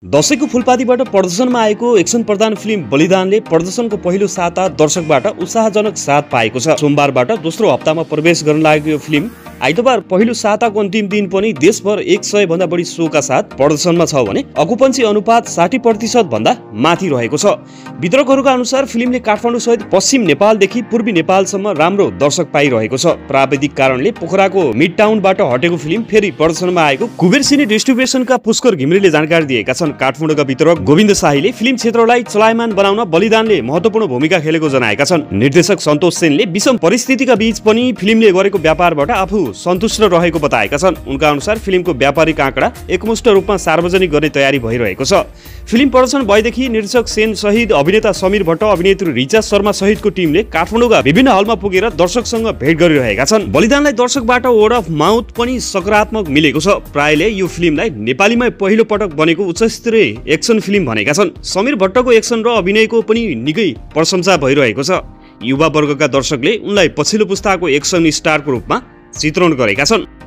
दशैंको फूलपातीबाट प्रदर्शनमा आएको एक्सन प्रधान फिल्म बलिदानले प्रदर्शनको पहिलो साता दर्शकबाट उत्साहजनक साथ पाएको छ। सोमबारबाट दोस्रो हप्तामा प्रवेश गर्न लागेको यो फिल्म आइतबार पहिलो साताको अन्तिम दिन पनि देशभर 100 भन्दा बढी शोका साथ प्रदर्शनमा छ भने अकुपन्सी अनुपात 60% भन्दा माथि रहेको छ। वितरकहरूका अनुसार फिल्मले काठमाडौँ सहित पश्चिम नेपालदेखि पूर्वी नेपालसम्म राम्रो दर्शक पाइरहेको छ। प्राविधिक कारणले पोखराको मिड टाउनबाट हटेको फिल्म फेरि प्रदर्शनमा आएको कुबेर सिने डिस्ट्रिब्युसनका पुष्कर घिमिरेले जानकारी दिएका छन्। काठमाडौँका वितरक गोविन्द शाहीले फिल्म क्षेत्रलाई चलायमान बनाउन बलिदानले महत्त्वपूर्ण भूमिका खेलेको जनाएका छन्। निर्देशक सन्तोष सेनले विषम परिस्थितिका बीच पनि फिल्मले गरेको व्यापारबाट आफू सन्तुष्ट रहेको बताएका छन्। उनका अनुसार फिल्मको व्यापारिक आँकडा एकमुष्ट रूपमा सार्वजनिक गर्ने तयारी भइरहेको छ। फिल्म प्रदर्शन भएदेखि निर्देशक सेन सहित अभिनेता समीर भट्ट, अभिनेत्री रिचा शर्मा सहितको टिमले काठमाडौँका विभिन्न हलमा पुगेर दर्शकसँग भेट गरिरहेका छन्। बलिदानलाई दर्शकबाट वर्ड अफ माउथ पनि सकारात्मक मिलेको छ। प्रायले यो फिल्मलाई नेपालीमै पहिलो पटक बनेको उच्चस्तरीय एक्सन फिल्म भनेका छन्। समीर भट्टको एक्सन र अभिनयको पनि निकै प्रशंसा भइरहेको छ। युवा वर्गका दर्शकले उनलाई पछिल्लो पुस्ताको एक्सन स्टारको रूपमा चित्रण गरेका छन्।